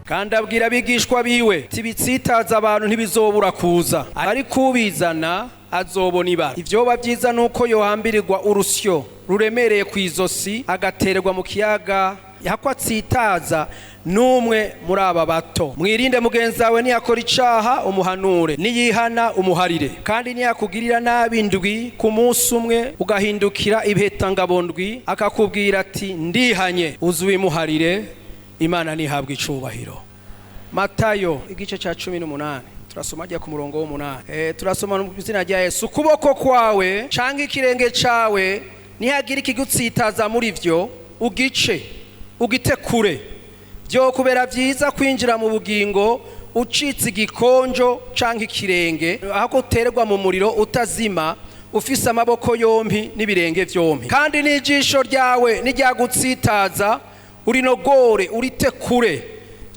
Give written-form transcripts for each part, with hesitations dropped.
Kandi abwira abigishwa biwe ati ibitsitaza abantu ntibizobura kuza, ariko ubizana azobona ibara. Ivyoba vyiza nuko yohambirirwa urusyo ruremereye ku izosi agatererwa mu kiyaga, hako atsitaza n'umwe muri aba bato. Mwirinde mugenzi wawe niyakora icaha umuhanure, niyihana umuharire. Kandi niyakugirira nabi ndwi ku munsi umwe ugahindukira ibhetangabo ndwi akakubwira ati ndihanye, uzubimuharire. Imana ntihabwe icubahiro. Matayo igice ca 18, turasoma ajya ku murongo w'8. Turasoma mu izina rya Yesu. Ukuboko kwawe canke ikirenge cawe nihagira ikigutsitaza muri vyo, ugice ugite kure. Byo kubera vyiza kwinjira mu bugingo ucitse igikonjo canke ikirenge, aho uterwa mu muriro utazima ufise amaboko yompi n'ibirenge vyompi. Kandi n'ijisho ryawe niryagutsitaza, urinogore urite kure.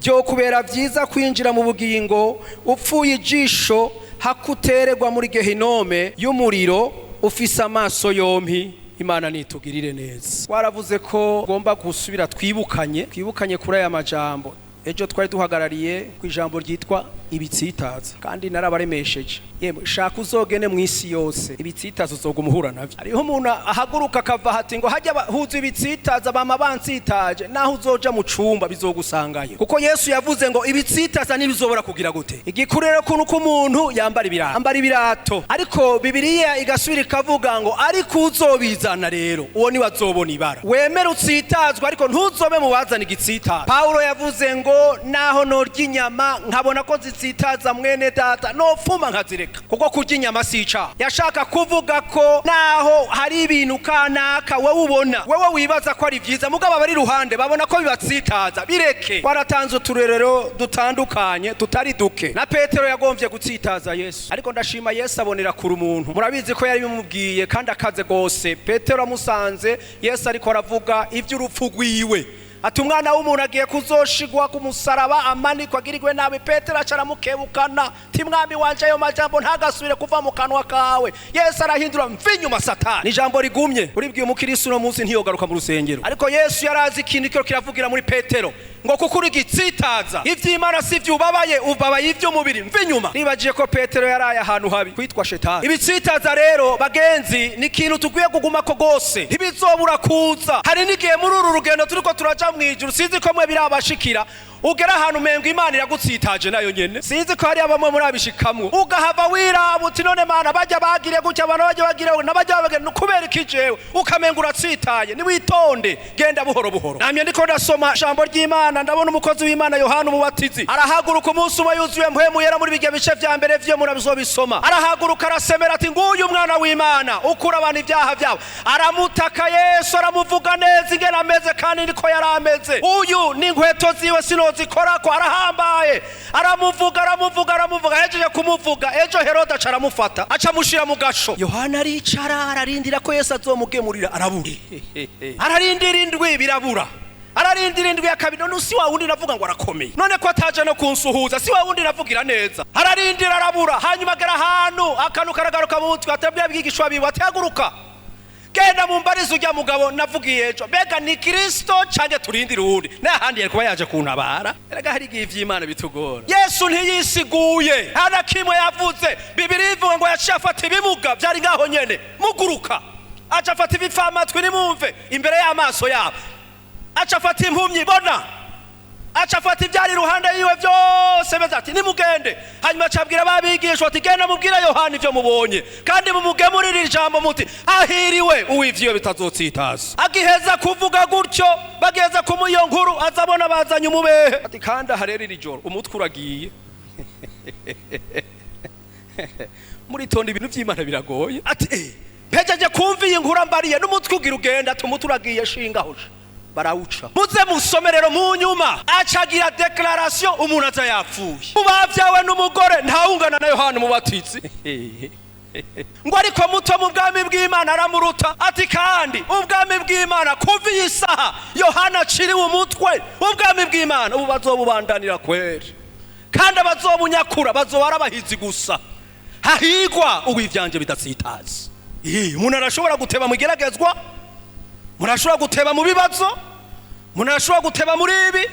Byo kubera vyiza kwinjira mu bugingo upfuye ijisho, hakutererwa muri gehinome y'umuriro ufise amaso yompi. Imana nitugirire neza. Twaravuze ko ugomba gusubira twibukanye kuri aya majambo. Ejo twari duhagarariye ku ijambo ryitwa ibitsitaza, kandi narabaremesheje. Yemwe, shaka uzogene mu isi yose, ibitsitaza uzoguma uhura navyo. Hariho umuntu ahaguruka akava hati ngo hajya huza ibitsitaza, bama bansitaje. Naho uzoja mu cumba bizogusangayo, kuko Yesu yavuze ngo ibitsitaza ntibizobora kugira gute. Igikuru rero kuntu ko umuntu yambara ibirato, ambara ibirato. Ariko Bibiliya igasubira ikavuga ngo ariko uzobizana rero uwo niwe azobona ibara. Wemere utsitazwa, ariko ntuzobe mu bazana igitsitaza. Paulo yavuze ngo naho norya inyama nkabona ko zitsitaza mwene data, nopfuma nkazireka, kuko kurya inyama si icaha. Yashaka kuvuga ko naho hari ibintu kanaka wowe ubona, wewe wibaza ko ari vyiza, mugabo abari iruhande babona ko bibatsitaza, bireke. Twaratanze uturerero dutandukanye tutari duke. Na Petero yagombye gutsitaza Yesu, ariko ndashima Yesu abonera kure umuntu. Murabizi ko yari bimubwiye kandi akaze gose. Petero amusanze Yesu ariko aravuga ivy'urupfu rwiwe, ati umwana w'umuntu agiye kuzoshigwa ku musaraba, amanikwa, agirirwe nabi. Petero aca aramukebukana ti mwami wanje, ayo majambo ntagasubire kuva mu kanwa kawe. Yesu arahindura, mva inyuma Satani. Ni ijambo rigumye, uribwiye umukristo uno munsi ntiyogaruka mu rusengero. Ariko Yesu yarazi ikintu kiro kiravugira muri Petero ngo kuko uri igitsitaza, ivy'Imana si vyo ubabaye, ubabaye ivy'umubiri, mva inyuma. Nibagiye ko Petero yaraye ahantu habi kwitwa Shetani. Ibitsitaza rero bagenzi ni ikintu tukwiye kugumako gose, ntibizobura kuza. Hari n'igihe muri uru rugendo turiko turaja mwijuru, sinzi ko mwe birabashikira, ugera ahantu umengo Imana iragutsitaje nayo nyene. Sinzi ko hari abamwe muri abishikamwo, ugahava wiraba uti none Mana, bajya bagiriye gutya, abantu bajya bagiriye n'abajya bagiriye, kubera iki jewe? Ukamenga uratsitaye. Niwitonde, genda buhoro buhoro. Namye ndiko ndasoma ijambo ry'Imana, ndabona umukozi w'Imana Yohana Umubatizi arahaguruka umunsi umwe yuzuye mpwemu yera. Muri bijya bice vya mbere vyo murabizobisoma, arahaguruka arasemera ati nguyu umwana w'Imana ukura abantu ibyaha byabo. Aramutaka Yesu, aramuvuga neza ingene ameze, kandi niko yari ameze. Uyu n'inkweto ziwe sinozikorako, arahambaye. Aramuvuga, aramuvuga, aramuvuga. Ahejeje kumuvuga, ejo Herode aca aramufata, aca amushira mu gasho. Yohana aricara ararindira ko Yesu azomugemurira, arabura. Ararindira indwi, birabura. Ararindira indwi ya kabiri, none si wa wundi navuga ngo arakomeye, none ko ataje no kunsuhuza, si wa wundi navugira neza? Ararindira, arabura. Hanyuma agera ahantu akantu karagaruka mu mutwe, atabwira abigishwa biwe ati haguruka, genda mumbarize ujya mugabo navugiye ejo, mbega ni Kristo canke turindire uwundi? N'ahandi yari kuba yaje kuntabara. Erega hari igihe ivy'Imana bitugora. Yesu ntiyisiguye, nta na kimwe yavuze. Bibiliya ivuga ngo yaciye afata ibimuga vyari ngaho nyene, muguruka. Aca afata ibipfamatwi, nimumve, imbere y'amaso yabo. Aca afata impumyi, bona. Aca afata ivyari iruhande yiwe vyose, beza ati nimugende. Hanyuma acabwira babigishwa ati genda mubwire Yohana ivyo mubonye, kandi mumugemurire ijambo muti ahiriwe uw'ivyiwe bitazotsitaza. Agiheza kuvuga gutyo, bagiheza kumuha iyo nkuru, azabona bazanye umubehe, ati kandi aha rero iri joro umutwe uragiye. Muritonda, ibintu vy'Imana biragoye. Ati mpejeje kumva iyi nkuru ambariye, n'umutwe ugira ugenda. Ati umutwe uragiye, shingaho barawuca. Muze musome rero mu nyuma acagira déclaration, umuntu aza yapfuye mu bavyawe n'umugore ntawungana na Yohana Umubatizi, ngo ariko muto mu bwami bw'Imana aramuruta. Ati kandi ubwami bw'Imana kuva iyi saha Yohana aciriwe umutwe, ubwami bw'Imana ubu bazobubandanira kweri, kandi abazobunyakura bazoba ari abahizi gusa. Hahigwa ubu ivyanje bidatsitaza. Umuntu arashobora guteba mu igeragezwa, umuntu arashobora guteba mu bibazo, umuntu arashobora guteba muri ibi.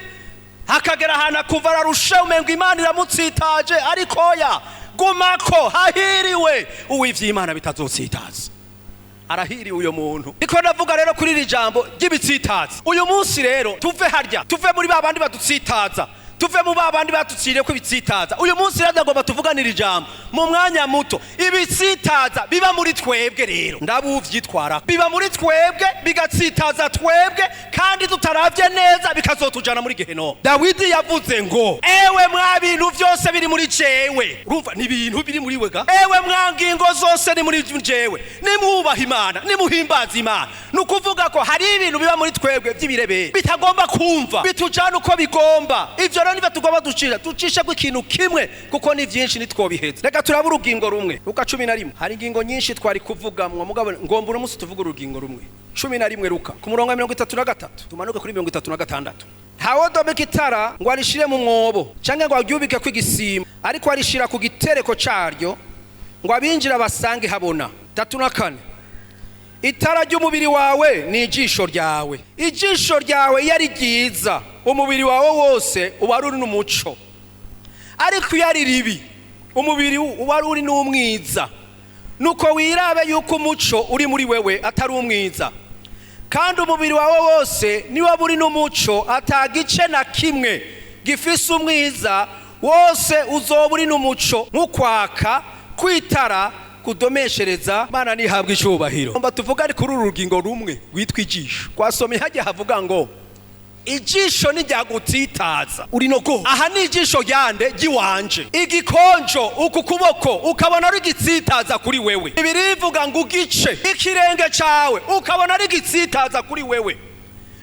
Hakagera ahantu akumva ararushe, umengo Imana iramutsitaje, ariko ya gumako. Hahiriwe uw'ivy'Imana bitazotsitaza, arahiriwe uyo muntu. Niko ndavuga rero kuri iri jambo ry'ibitsitaza uyu munsi. Rero tuve harya, tuve muri ba bandi badutsitaza, tuve mu ba bandi batuciriye ko ibitsitaza. Uyu munsi rero ndagomba tuvuganira ijambo mu mwanya muto, ibitsitaza biba muri twebwe. Rero ndabuvyitwara, biba muri twebwe, bigatsitaza twebwe, kandi tutaravye neza bikazotujana muri gehenomu. Dawidi yavuze ngo: "Ewe mwa bintu vyose biri muri jewe." Urumva, ni ibintu biri muri we ga. "Ewe mwa ngingo zose ni muri jewe, nimwubaha Imana, nimuhimbaza Imana." Ni ukuvuga ko hari ibintu biba muri twebwe by'ibirebere bitagomba kumva, bitujana uko bigomba. Ivyo rero nivyo tugomba ducisha, ducishe ko ikintu kimwe, kuko ni vyinshi ntitwobiheza. Reka turabe urugingo rumwe, Luka 11. Hari ingingo nyinshi twari kuvugamwo, mugabo ngomba uno munsi tuvuga urugingo rumwe. 11 Luka, ku murongo wa 33 tumanuke kuri 36. "Ntawodomeka itara ngo arishire mu mwobo canke ngo aryubike ko igisima, ariko arishira ku gitereko caryo, ngo abinjira basange habona." 34: "Itara ry'umubiri wawe ni ijisho ryawe. Ijisho ryawe iyo ari ryiza, umubiri wawe wose uba ari n'umuco, ariko iyo ari ribi, umubiri uba uri n'umwiza. Nuko wirabe yuko umuco uri muri wewe atari umwiza. Kandi umubiri wawe wose niba uri n'umuco, atagice na kimwe gifise umwiza, wose uzoba uri n'umuco, nk'ukwaka kw'itara kudomeshereza." Mana nihabwa icubahiro. Mba tuvuga kuri uru rugingo rumwe rwitwa ijisho. Twasomye hajya havuga ngo ijisho ntiryagutsitaza uri nogo. Aha ni ijisho ryande? Ry'iwanje. Igikonjo, uku kuboko ukabona ari igitsitaza kuri wewe, bibirivuga ngo ugice. Ikirenge cawe ukabona ari igitsitaza kuri wewe,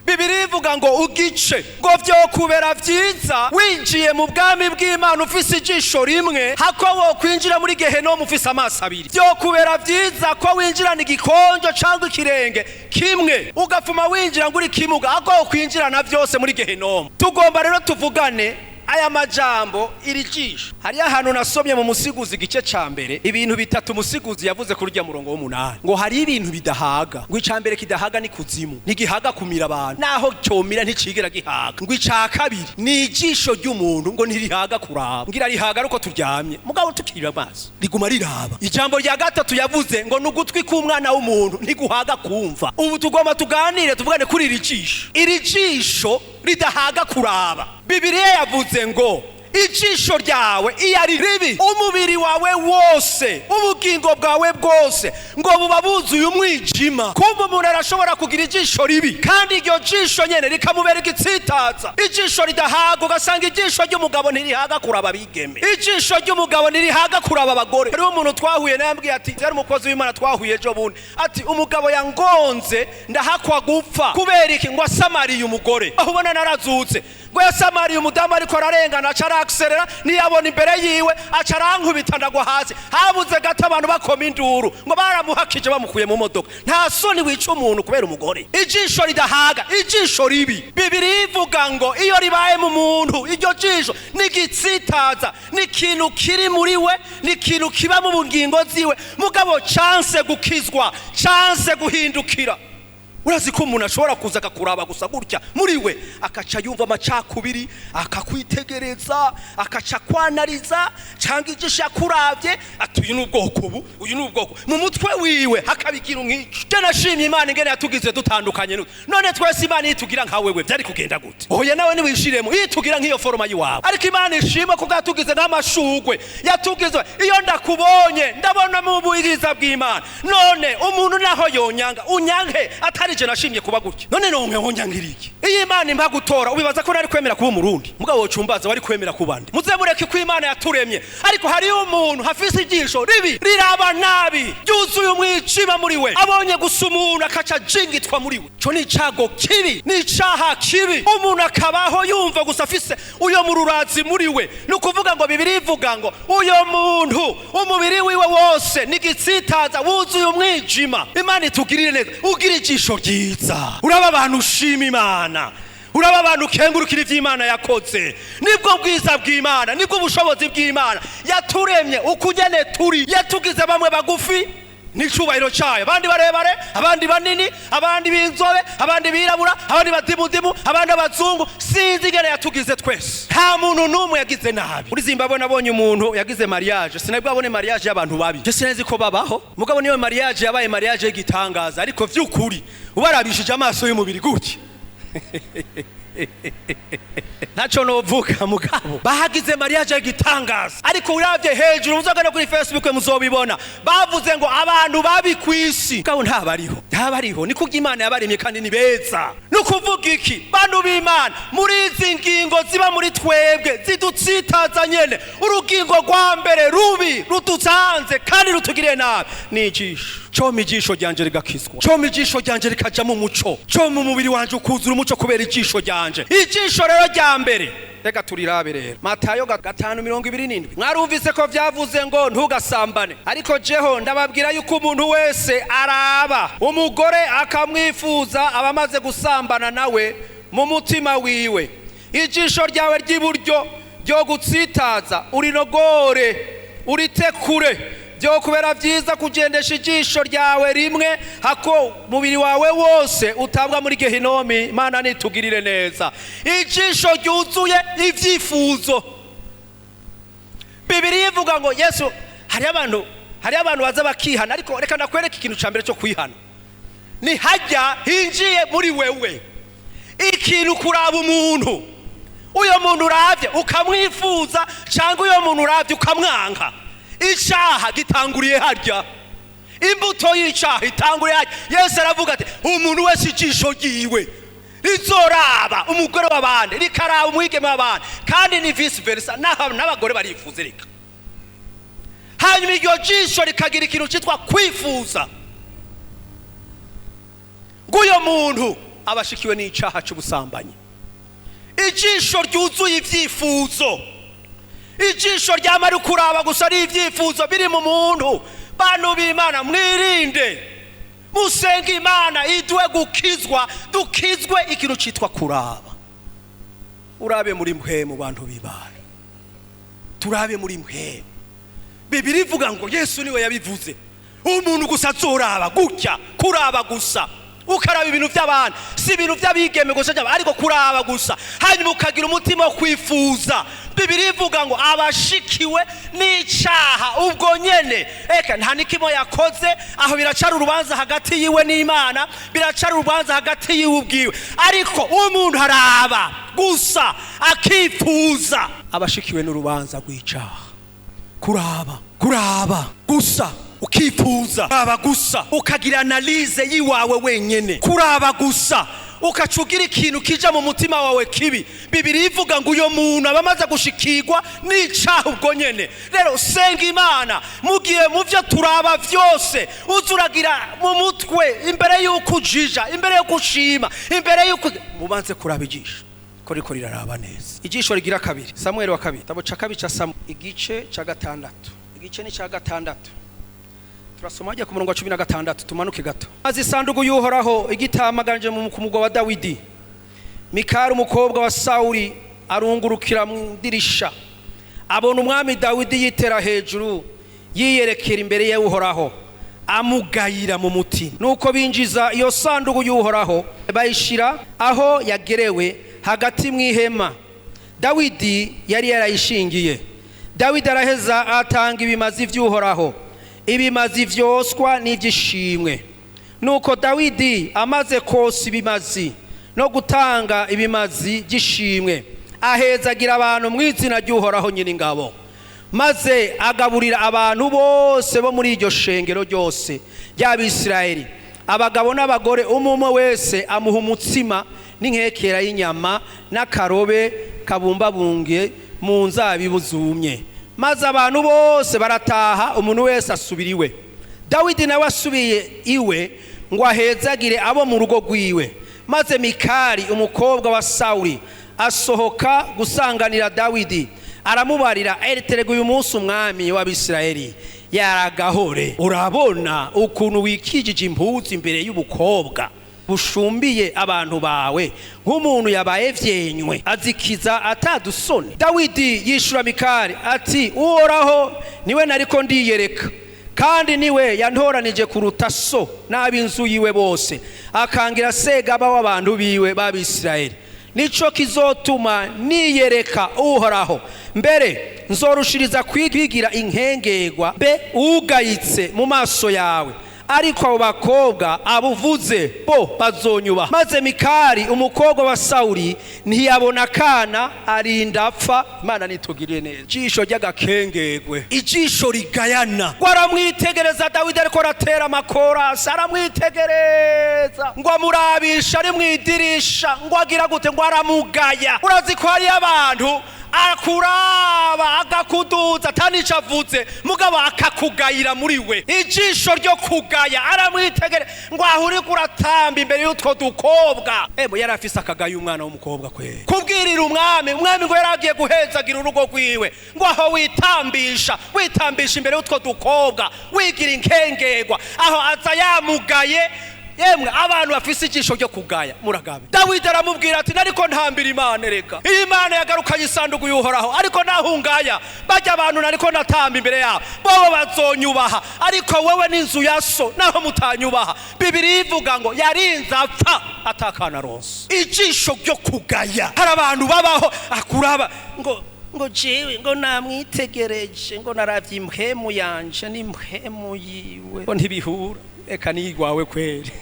Bibiri ivuga ngo ugice. Ngo vyokubera vyiza winjiye mu bwami bw'Imana ufise ijisho rimwe, hako wo kwinjira muri gehenomu ufise amaso abiri. Vyokubera vyiza ko winjirana igikonjo cyangwa ikirenge kimwe, ugafuma winjira ngo uri kimuga, hako wo kwinjirana vyose muri gehenomu. Tugomba rero tuvugane aya majambo, iri jisho. Hariyo ahantu nasomye mu Musiguzi igice ca mbere, ibintu bitatu Umusiguzi yavuze kuri urya murongo w'umunani, ngo hari ibintu bidahaga. Ngo ica mbere kidahaga ni kuzimu, ntigihaga kumira abantu, naho cyomira nticigera gihaga. Ngo ica kabiri ni ijisho ry'umuntu, ngo ntirihaga kuraba, ngira rihaga ariko turyamye, mugabo tukirira amaso riguma riraba. Ijambo rya gatatu yavuze ngo ni ugutwi k'umwana w'umuntu ntiguhaga kumva. Ubu tugomba tuganire, tuvugane kuri iri jisho, iri jisho ridahaga kuraba. Bibiliya yavuze ngo ijisho ryawe iyo ari ribi, umubiri wawe wose, ubugingo bwawe bwose, ngo buba buzuye umwijima. Kumva, umuntu arashobora kugira ijisho ribi, kandi iryo jisho nyene rikamubera igitsitaza, ijisho ridahaga. Ugasanga ijisho ry'umugabo ntirihaga kuraba abigeme, ijisho ry'umugabo ntirihaga kuraba abagore. Hariho umuntu twahuye nawe yambwiye ati, yari umukozi w'Imana twahuye ejo bundi, ati: "Umugabo yangonze ndahakwa gupfa." Kubera iki? Ngo asamariye umugore. Aho ubona narazutse. Ngo yasamariye umudamu ariko ararengana, aca arakiserera, ntiyabona imbere yiwe, aca arankubita ndagwa hasi, habuze gato abantu bakoma induru. Ngo baramuhakije bamukuye mu modoka. Nta soni wica umuntu kubera umugore? Ijisho ridahaga, ijisho ribi, Bibiri ivuga ngo iyo ribaye mu muntu, iryo jisho n'igitsitaza, ni ikintu kiri muri we, ni ikintu kiba mu bugingo ziwe, mugabo chance gukizwa, chance guhindukira. Urazi ko umuntu ashobora kuza akakuraba gusa gutya, muri we akaca yumva amacakubiri, akakwitegereza, akaca kwanariza, cyangwa ijisho yakuravye ati: "Uyu ni ubwoko ubu, uyu ni ubwoko." Mu mutwe wiwe hakaba ikintu nk'icyo. Je nashimye Imana ingene yatugize dutandukanye. None twese Imana yitugira nka wewe, byari kugenda gute? Oya, nawe niwishiremo, yitugira nk'iyo foroma y'iwawe. Ariko Imana ishimwe kuko yatugize nk'amashugwe, yatugize. Iyo ndakubonye ndabona mu bwiza bw'Imana. None umuntu naho yonyanga, unyanke, atari je nashimye kuba gutya, none nonke wonyangira iki? Iyo Imana impa gutora, ubibaza ko nari kwemera kuba Umurundi? Mugabo wocumbaza wari kwemera kuba nde? Muze mureke ko Imana yaturemye. Ariko hariyo umuntu hafise ijisho ribi, riraba nabi, ryuzuye umwijima muri we, abonye gusa umuntu akaca jingitwa muri we. Co ni icago kibi, ni icaha kibi. Umuntu akabaho yumva gusa afise uyo mururazi muri we. Ni ukuvuga ngo Bibiri ivuga ngo uyo muntu umubiri wiwe wose ni igitsitaza, wuzuye umwijima. Imana itugirire neza. Ugira ijisho ryiza, uraba abantu ushima Imana, uraba abantu ukengurukira ivy'Imana yakoze. Nibwo bwiza bw'Imana, nibwo bushobozi bw'Imana. Yaturemye uko ugene turi, yatugize bamwe bagufi. N'icubahiro cayo, abandi barebare, abandi banini, abandi b'inzobe, abandi birabura, abandi badimudimu, abandi abazungu. Sinzi ingene yatugize twese, nta muntu n'umwe yagize nabi. Muri Zimbabwe nabonye umuntu yagize mariage, sinabwo abone mariage y'abantu babi, je sinzi ko babaho, mugabo niyo mariage yabaye mariage y'igitangaza. Ariko vy'ukuri ubarabishije amaso y'umubiri gutya, ntacyo novuga, mugabo bahagize mariage y'igitangaza. Ariko uravye hejuru, muzogenda kuri Facebook muzobibona, bavuze ngo abantu babi kw'isi, mugabo ntabariho, ntabariho. Ni kubwo Imana yabaremye kandi ni beza. Ni ukuvuga iki, bantu b'Imana? Muri izi ngingo ziba muri twebwe zidutsitaza nyene, urugingo rwa mbere rubi rudutsanze kandi rutugiriye nabi ni ijisho. Coma ijisho ryanje rigakizwa, coma ijisho ryanje rikajamo umuco, coma umubiri wanje ukuzura umuco kubera ijisho ryanje. Ijisho rero rya mbere, reka turirabe rero. Matayo 5:27: "Mwarumvise ko vyavuze ngo ntugasambane. Ariko jeho ndababwira yuko umuntu wese araba umugore akamwifuza aba amaze gusambana nawe mu mutima wiwe. Ijisho ryawe ry'iburyo ryo gutsitaza, urinogore uritekure. Byo kubera byiza kugendesha ijisho ryawe rimwe hako umubiri wawe wose utabwa muri gehinomi." Imana nitugirire neza. Ijisho ryuzuye ibyifuzo, Bibiri ivuga ngo Yesu, hari abantu baza bakihana, ariko reka ndakwereka ikintu cya mbere cyo kwihana ni hajya hinjiye muri wewe ikintu kuraba umuntu. Uyo muntu uravye ukamwifuza cyangwa uyo muntu uravye ukamwanka, icaha gitanguriye harya, imbuto y'icaha itanguriye harya. Yesu aravuga ati: "Umuntu wese ijisho ryiwe rizoraba umugore w'abandi, rikaraba umwigeme w'abandi." Kandi ni vice versa, n'abagore barifuza. Reka hanyuma iryo jisho rikagira ikintu cyitwa kwifuza, ng'uyo muntu aba ashikiwe n'icaha c'ubusambanyi. Ijisho ryuzuye ibyifuzo, ijisho ryamara kuraba gusa ari ibyifuzo biri mu muntu. Bantu b'Imana, mwirinde, musenge Imana iduhe gukizwa, dukizwe ikintu cyitwa kuraba. Urabe muri mwe, mu bantu b'Imana, turabe muri mwe. Bibiri ivuga ngo, Yesu niwe yabivuze, umuntu gusa azoraba gutya, kuraba gusa, ukaraba ibintu by'abantu, si ibintu by'abigeme gusa, ariko kuraba gusa, hanyuma ukagira umutima wo kwifuza, Bibiri ivuga ngo abashikiwe n'icaha ubwo nyene. Eka nta nikimo yakoze aho, biracara urubanza hagati yiwe n'Imana, biracara urubanza hagati yiwe ubwiwe. Ariko umuntu araba gusa akifuza, abashikiwe n'urubanza rw'icaha. Kuraba, kuraba gusa ukifuza, kuraba gusa ukagira analyse yiwawe wenyene, kuraba gusa ukaca ugira ikintu kija mu mutima wawe kibi, Bibiri ivuga ngo uyo muntu aba amaze gushikirwa n'icaha ubwo nyene. Rero senga Imana, mugihe mu vyo turaba vyose uza uragira mu mutwe, imbere y'uko ujija, imbere y'uko ushima, imbere y'uko mubanze kuraba ijisho ko riko riraraba neza. Ijisho rigira kabiri, Samuel wa kabiri, gitabo ca kabiri ca Samu, igice ca gatandatu, igice ni ca gatandatu, turasoma hajya ku murongo wa 16, tumanuke gato. Maze isanduku y'Uhoraho igitamaganje mu ku mugwa wa Dawidi, Mikali umukobwa wa Sawuli arungurukira mu dirisha, abona umwami Dawidi yitera hejuru yiyerekera imbere y'Uhoraho, amugayira mu mutima. Nuko binjiza iyo sanduku y'Uhoraho, bayishira aho yagerewe hagati mu ihema Dawidi yari yarayishingiye. Dawidi araheza atanga ibimazi vy'Uhoraho, ibimazi vyoswa n'ivyishimwe. Nuko Dawidi amaze kosa ibimazi no gutanga ibimazi by'ishimwe, ahezagira abantu mu izina ry'Uhoraho nyir'ingabo, maze agaburira abantu bose bo muri iryo shengero ryose ry'Abisirayeli, abagabo n'abagore, umwe umwe wese amuha umutsima n'inkekera y'inyama n'akarobe kabumbabunge mu nzabibu zumye. Maze abantu bose barataha, umuntu wese asubira iwe. Dawidi nawe asubiye iwe ngo ahezagire abo mu rugo rwiwe. Maze Mikali umukobwa wa Sawuli asohoka gusanganira Dawidi, aramubarira: "Eriterega uyu munsi umwami w'Abisirayeli yaragahore. Urabona ukuntu wikijije impuzu imbere y'ubukobwa bushumbiye abantu bawe, nk'umuntu yabaye vyenywe azikiza atadusoni." Dawidi yishura Mikali ati: "Uhoraho niwe nariko ndiyereka, Kandi niwe yantoranije kuruta so n'ab'inzu yiwe bose, akangira segaba w'abantu biwe b'Abisirayeli. Nico kizotuma niyereka Uhoraho. Mbere nzorushiriza kwigira inkengerwa mbe ugayitse mu maso yawe, ariko abo bakobwa abuvuze bo bazonyubaha. Maze Mikali umukobwa wa Sawuli ntiyabona akana, arinda apfa. Imana nitugirire neza. Ijisho ry'agakengerwe, ijisho rigayana. Ngo aramwitegereza Dawidi ariko aratera amakorasi, aramwitegereza ngo amurabisha ari mu idirisha, ngo agira gute? Ngo aramugaya. Urazi ko hariyo abantu akuraba akakuduza atanico avuze, mugabo akakugayira muri we. Ijisho ryo kugaya, aramwitegere ngo aho uriko uratamba imbere y'utwo dukobwa. Emwe, yari afise akagaye umwana w'umukobwa kweri. Kubwirira umwami, umwami ngo yari agiye guhezagira urugo rwiwe, ngo aho witambisha, witambisha imbere y'utwo dukobwa, wigira inkengerwa, aho aza yamugaye. Yemwe, abantu bafise ijisho ryo kugaya, muragabe. Dawidi aramubwira ati: "Nariko ntambira Imana. Reka iyi Imana yagarukanye isanduku y'Uhoraho, ariko nahungaya bajya abantu nariko natamba imbere yabo, bobo bazonyubaha, ariko wewe n'inzu ya so naho mutanyubaha." Bibiri ivuga ngo yarinze apfa atakana ronse. Ijisho ryo kugaya. Hari abantu babaho akuraba ngo jewe ngo namwitegereje, ngo naravye impwemu yanje n'impwemu yiwe, ngo ntibihura. Eka niyigwawe kweri.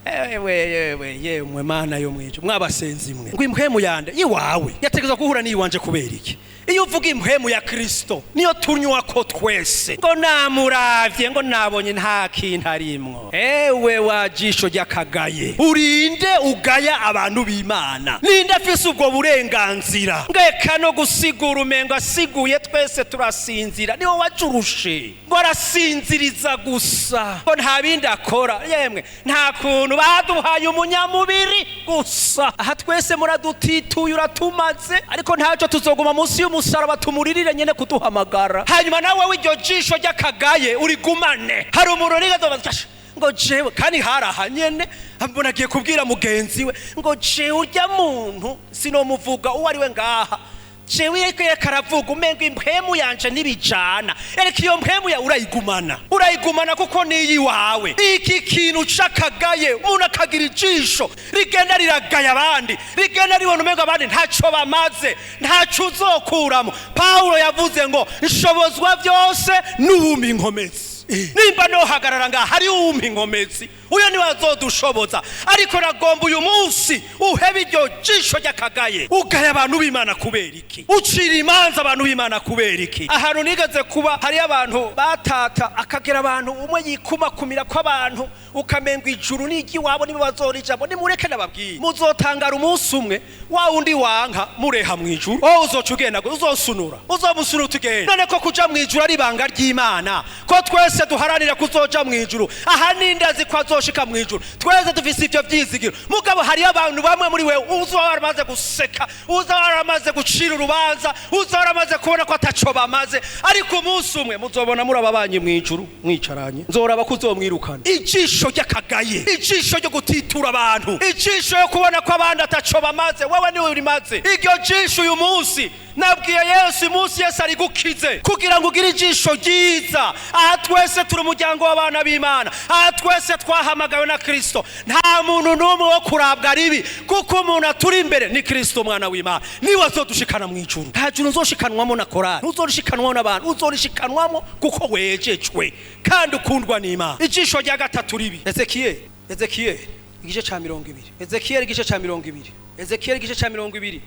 Ewe yewe yemwe, Mana yo mwijo, mwabasenzi mwe, ngo impwemu yande iwawe yategezwa guhura n'iyiwanje kubera iki? Iyo uvuga impwemu ya Kristo niyo tunywa ko twese. Ngo namuravye, ngo nabonye nta kintu arimwo. Ewe wa jisho ry'akagaye, urinde ugaya abantu b'Imana? Ninde afise ubwo burenganzira? Ngeka no gusigura, umengo asiguye twese turasinzira. Niwe wajurushe. Ngo arasinziriza gusa, ngo nta bindi akora. Yemwe, nta kuntu baduhaye umunyamubiri gusa. Aha twese muradutituye, uratumaze, ariko ntacyo, tuzoguma munsi y'umusaraba tumuririre nyene kuduhamagara. Hanyuma nawe w'iryo jisho ry'akagaye urigumane. Hari umuntu rigazobaza ngo jewe kandi haraha nyene, mbona agiye kubwira mugenzi we ngo jewe urya muntu sinomuvuga uwo ari we ngaha, jewe yereka aravuga umengo impwemu yanje ntibijana. Ereka iyo mpwemu ya urayigumana, urayigumana kuko niyi wawe. Iki kintu c'akagaye, umuntu akagira ijisho rigenda riragaya abandi, rigenda ribona umengo abandi ntaco bamaze, ntaco uzokuramo. Pawulo yavuze ngo nshobozwa byose n'uwumpa inkomezi. Nimba nohagarara ngaha hari uwumpa inkomezi, uyo niwe azodushoboza. Ariko nagomba uyu munsi uhebe iryo jisho ry'akagaye. Ugaya abantu b'Imana kubera iki? Ucira imanza abantu b'Imana kubera iki? Ahantu nigeze kuba hariyo abantu batata akagera abantu umwe yikumakumira ko abantu ukamenga ijuru n'iry'iwabo nibo bazorijambo. Nimureke nababwiye, muzotangara umunsi umwe wa wundi wanka mureha mu ijuru. Wowe uzoca ugenda uzosunura, uzomusunura utugenda. None ko kuja mu ijuru ari ibanga ry'Imana, ko twese duharanira kuzoja mu ijuru, aha ninde azi ko azoshika mu ijuru? Twese dufise ivyo vyizigiro, mugabo hariyo abantu bamwe muri wewe uzoba waramaze guseka, uzoba waramaze gucira urubanza, uzoba waramaze kubona ko ataco bamaze. Ariko umunsi umwe muzobona muri ababanyi mu ijuru mwicaranye, nzoraba ko uzomwirukana. Ijisho ry'akagaye, ijisho ryo gutitura abantu, ijisho yo kubona ko abandi ataco bamaze, wewe niwe urimaze. Iryo jisho uyu munsi nabwiye Yesu, umunsi Yesu ari gukize kugira ngo ugire ijisho ryiza. Aha twese turi umuryango w'abana b'Imana, aha twese twahamagawe na Kristo. Nta muntu n'umwe wo kurabwa ribi, kuko umuntu aturi imbere ni Kristo umwana w'Imana, niwe azodushikana mu ijuru. Nta juru uzoshikanwamo na korali, ntuzoshikanwamo n'abantu, uzorishikanwamo kuko wejejwe kandi ukundwa n'Imana. Ijisho rya gatatu ribi, Ezekiyeli, Ezekiyeli igice ca 20, Ezekiyeli igice ca 20, Ezekiyeli igice ca 20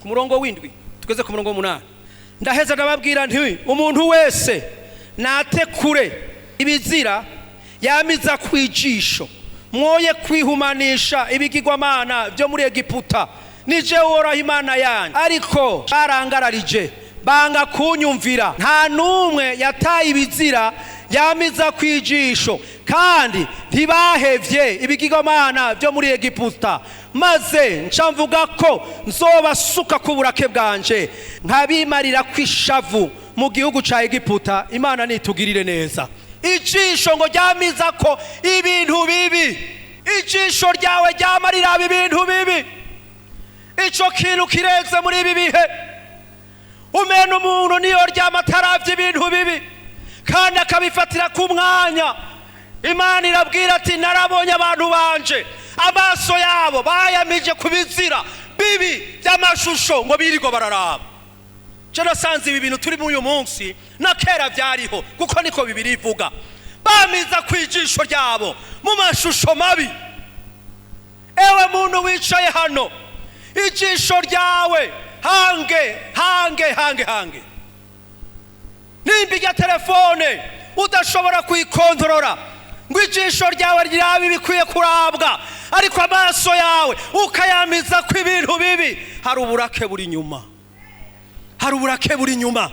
ku murongo w'7 tugeze ku murongo w'8. Ndaheza ndababwira nti: umuntu wese nate kure ibizira yamiza kwijisho, mwoye kwihumanisha ibigirwamana byo muri Egiputa, nije Uhoraho Imana yanyu. Ariko barangararije, banga kunyumvira, nta n'umwe yataye ibizira yamiza kwijisho, kandi ntibahevye ibigirwamana byo muri Egiputa. Maze nca mvuga ko nzobasuka ku burake bwanje, nkabimarira kw'ishavu mu gihugu ca Egiputa. Imana nitugirire neza. Ijisho ngo ryamiza ko ibintu bibi, ijisho ryawe ryama riraba ibintu bibi. Ico kintu kireze muri ibi bihe. Umena umuntu niyo ryama ataravye. Umwanya Imana irabwira ati: "Narabonye abantu banje, amaso yabo bayamije ku bizira bibi by'amashusho ngo birirwa bararaba." Je nasanze ibi bintu turi muri uyu munsi na kera byariho, kuko niko Bibiri ivuga: bamiza ku ijisho ryabo mu mashusho mabi. Ewe muntu wicaye hano, ijisho ryawe hange, hange, hange, hange. Nimba irya telefone udashobora kuyikontorora ngo ijisho ryawe rirabe ibikwiye kurabwa, ariko amaso yawe ukayamiza ko ibintu bibi, hari uburake buri inyuma, hari uburake buri inyuma.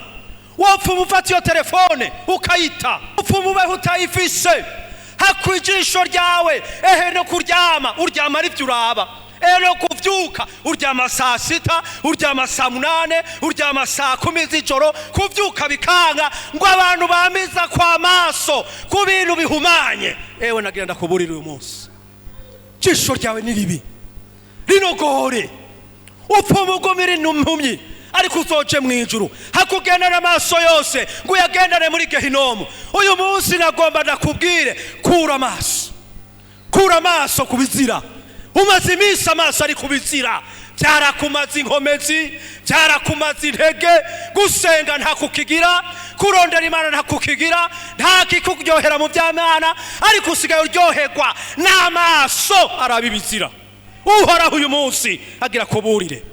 Wopfa ufata iyo telefone ukayita, upfa ubeho utayifise. Haku ijisho ryawe, ehe, no kuryama uryama aribyo uraba, ehe, no kuvyuka uryama saa 6, uryama saa 8, uryama saa 10 z'ijoro, kuvyuka bikanga, ngo abantu bamiza kwa maso ku bintu bihumanye. Ewe, nagira ndakuburira uyu munsi, ijisho ryawe ni ribi, rinogore. Upfa umugumira impumyi, ariko uzoce mu ijuru, hakugendana amaso yose ngo uyagendane muri gehinomu. Uyu munsi nagomba ndakubwire: kura amaso, kura amaso ku bizira. Umaze iminsi amaso ari ku bizira, byarakumaze inkomezi, byarakumaze intege. Gusenga ntakukigira, kurondera Imana ntakukigira, nta kikuryohera mu by'Imana, ariko usigaye uryoherwa n'amaso araba ibizira. Uhoraho uyu munsi agira kuburire: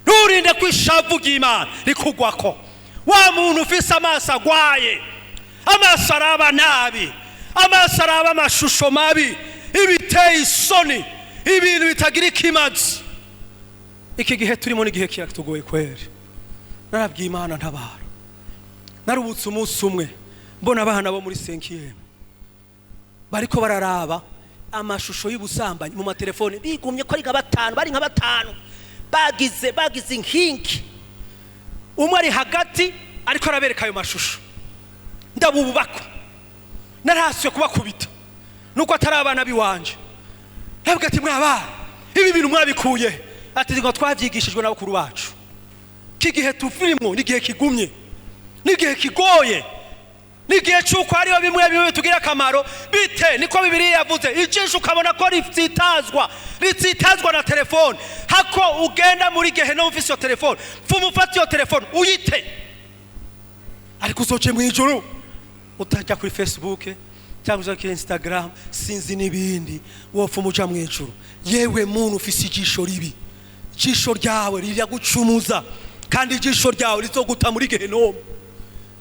nturinde ko ishavu ry'Imana rikugwako. Wa muntu ufise amaso agwaye, amaso araba nabi, amaso araba amashusho mabi, ibiteye isoni, ibintu bitagira ikimazi. Iki gihe turimo n'igihe kiratugoye kweri. Narabwiye Imana: "Ntabara." Narubutse umunsi umwe mbona abana bo muri cinquième bariko bararaba amashusho y'ubusambanyi mu matelefone, bigumye ko ari nka batanu, bari nka batanu, bagize inkingi, umwe ari hagati ariko arabereka ayo mashusho. Ndabubako narahasuye kubakubita, nuko atari abana biwanje. Ntabwo ati: "Mwabana, ibi bintu mwabikuye?" Ati ngo "Twabyigishijwe n'abakuru bacu." Iki gihe tuvirimo ni igihe kigumye, ni igihe kigoye, n'igihe cy'uko hariho bimwe bimwe bitugira akamaro. Bite? Niko Bibiliya yavuze. Ijisho ukabona ko ritsitazwa, ritsitazwa na telefone, hako ugenda muri gehinomu ufise iyo telefone, pfuma ufate iyo telefone uyite, ariko uzoce mu ijuru utajya kuri Facebook cyangwa uja kuri Instagram, sinzi n'ibindi, wopfuma uja mu ijuru. Yewe muntu ufise ijisho ribi, ijisho ryawe riragucumuza, kandi ijisho ryawe rizoguta muri gehinomu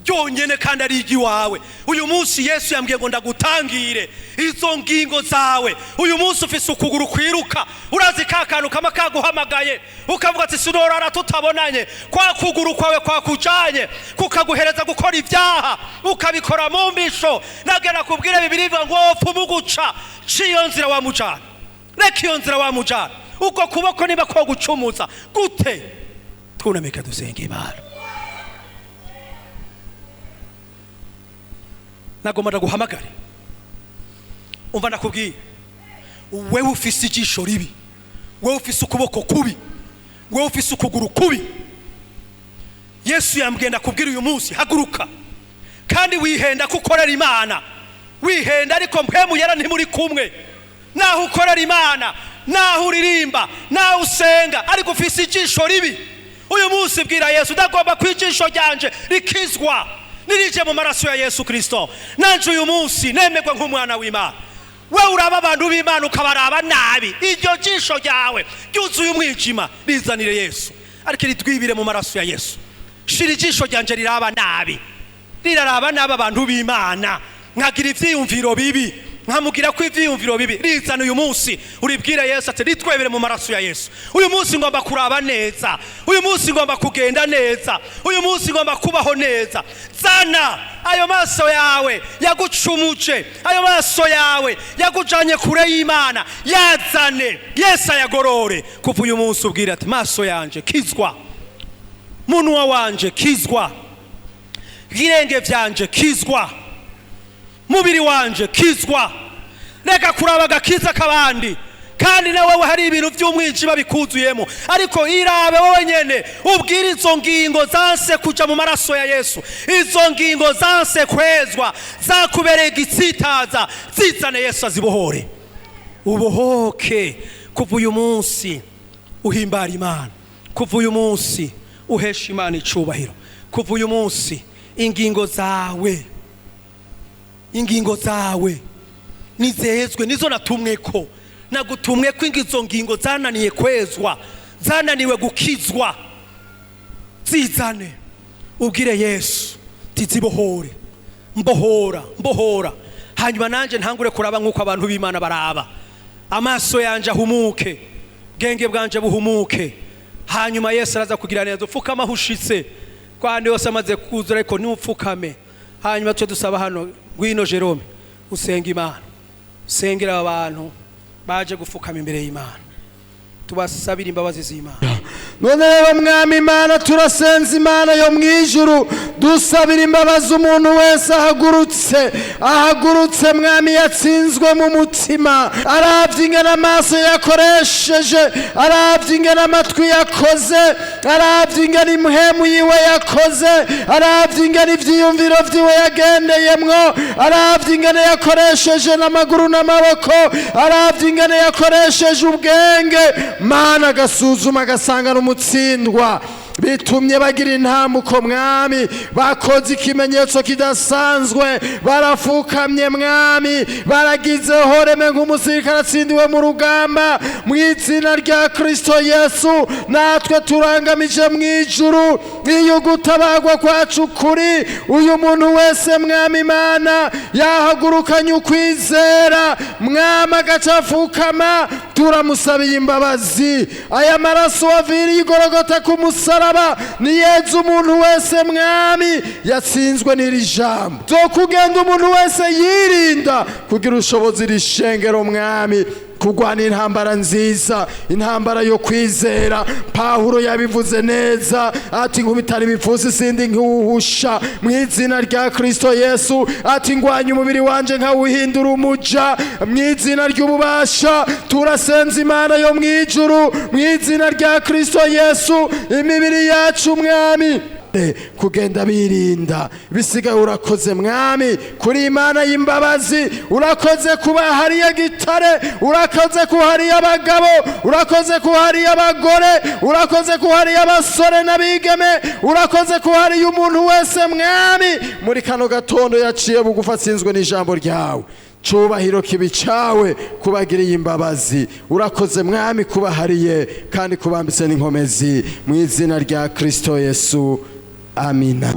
ryonyene, kandi ari iry'iwawe. Uyu munsi Yesu yambwiye ngo ndagutangire izo ngingo zawe. Uyu munsi ufise ukuguru kwiruka, urazi ka kantu kama kaguhamagaye ukavuga ati: "Sinorara tutabonanye." Kwa kuguru kwawe kwakujanye kukaguhereza gukora ibyaha, ukabikora mu mbisho. Nagera kubwira, Bibiri ivuga ngo wopfa umuguca ciyo nzira wamujana, reka iyo nzira wamujana. Uko kuboko niba ko gucumuza gute? Twunamika dusenga Imana. Nagomba ndaguhamagare. Umva ndakubwiye: wewe ufise ijisho ribi, wewe ufise ukuboko kubi, wewe ufise ukuguru kubi, Yesu yambwiye ndakubwira uyu munsi: haguruka. Kandi wihenda ko ukorera Imana, wihenda, ariko Mpwemu Yera ntimuri kumwe. Naho ukorera Imana, naho uririmba, naho usenga, ariko ufise ijisho ribi, uyu munsi bwira Yesu: "Ndagomba ko ijisho ryanje rikizwa, nirije mu maraso ya Yesu Kristo, nanje uyu munsi nemerwa nk'umwana w'Imana." We uraba abantu b'Imana ukabaraba nabi, iryo jisho ryawe ryuzuye umwijima, rizanire Yesu, ariko ritwibire mu maraso ya Yesu. Shira ijisho ryanje riraba nabi, riraraba nabi abantu b'Imana, nkagira ivyiyumviro bibi, nkamugira ko ivyiyumviro bibi, rizana uyu munsi uribwire Yesu ati: "Ritwebere mu maraso ya Yesu. Uyu munsi ngomba kuraba neza, uyu munsi ngomba kugenda neza, uyu munsi ngomba kubaho neza." Zana ayo maso yawe yagucumuje, ayo maso yawe yakujanye kure y'Imana, yazane Yesu ayagorore. Kuva uyu munsi ubwire ati: "Maso yanje kizwa, munwa wanje kizwa, ibirenge vyanje kizwa, mubiri wanje kizwa." Reka kuraba agakiza k'abandi. Kandi na wewe hari ibintu by'umwijima bikuzuyemo, ariko irabe wowe nyene, ubwire izo ngingo zanse kuja mu maraso ya Yesu, izo ngingo zanse kwezwa, zakubereye igitsitaza, zizane Yesu azibohore. Ubohoke kuva uyu munsi, uhimbara Imana. Kuva uyu munsi uhesha Imana icubahiro. Kuva uyu munsi ingingo zawe, ingingo zawe nizezwe, nizo natumwe ko nagutumwe ko izo ngingo zananiye kwezwa, zananiwe gukizwa, zizane ubwire Yesu tizibohore, mbohora, mbohora. Hanyuma nanjye ntangure kuraba nk'uko abantu b'Imana baraba, amaso yanje ahumuke, bwenge bwanje buhumuke. Hanyuma Yesu araza kugira neza. Upfukama aho ushitse, kandi yose amaze kuzura, ariko ntiupfukame. Hanyuma tuce dusaba hano, ngwino Jerome, usenga Imana, usengera aba bantu baje gupfukama imbere y'Imana, tubasabire imbabazi z'Imana. None rero Mwami Imana, turasenza Imana yo mu ijuru, dusabira imbabazi umuntu wese ahagurutse, ahagurutse Mwami yatsinzwe mu mutima, aravye ingene amaso yakoresheje, aravye ingene amatwi yakoze, aravye ingene impwemu yiwe yakoze, aravye ingene ivyiyumviro vyiwe yagendeyemwo, aravye ingene yakoresheje n'amaguru n'amaboko, aravye ingene yakoresheje ubwenge, Mana agasuzuma agasanga n'umutsindwa. Bitumye bagira intambuko Mwami, bakoze ikimenyetso kidasanzwe, barafukamye Mwami, baragize horeme nk'umusirikare atsindiwe mu rugamba. Mu izina rya Kristo Yesu, natwe turangamije mu ijuru, iyo gutabagwa kwacu kuri uyu muntu wese Mwami Imana yahagurukanye ukwizera Mwami agacafukama, turamusabiye imbabazi. Aya maraso waviriye igorogota ku musaraba niyeze umuntu wese Mwami yatsinzwe n'iri jambo. Zo kugenda umuntu wese yirinda kugira ubushobozi rishengero Mwami kurwana intambara nziza, intambara yo kwizera. Pawulo yabivuze neza ati nkubitana ibipfunsi sindi nkiwuhusha. Mu izina rya Kristo Yesu, ati ngwanya umubiri wanje nkawuhindura umuja. Mu izina ry'ububasha turasenza Imana yo mu ijuru, mu izina rya Kristo Yesu, imibiri yacu Mwami kugenda birinda bisigaye. Urakoze Mwami kuri Imana y'imbabazi, urakoze kuba hariya gitare, urakoze kuba hariya abagabo, urakoze kuba hariya abagore, urakoze kuba hariya abasore n'abigeme, urakoze kuba hariya umuntu wese Mwami muri kano gatondo yaciye bugufi atsinzwe n'ijambo ryawe. Cubahiro kibi cawe kubagiriye imbabazi. Urakoze Mwami kubahariye kandi kubambitse n'inkomezi, mu izina rya Kristo Yesu, amina.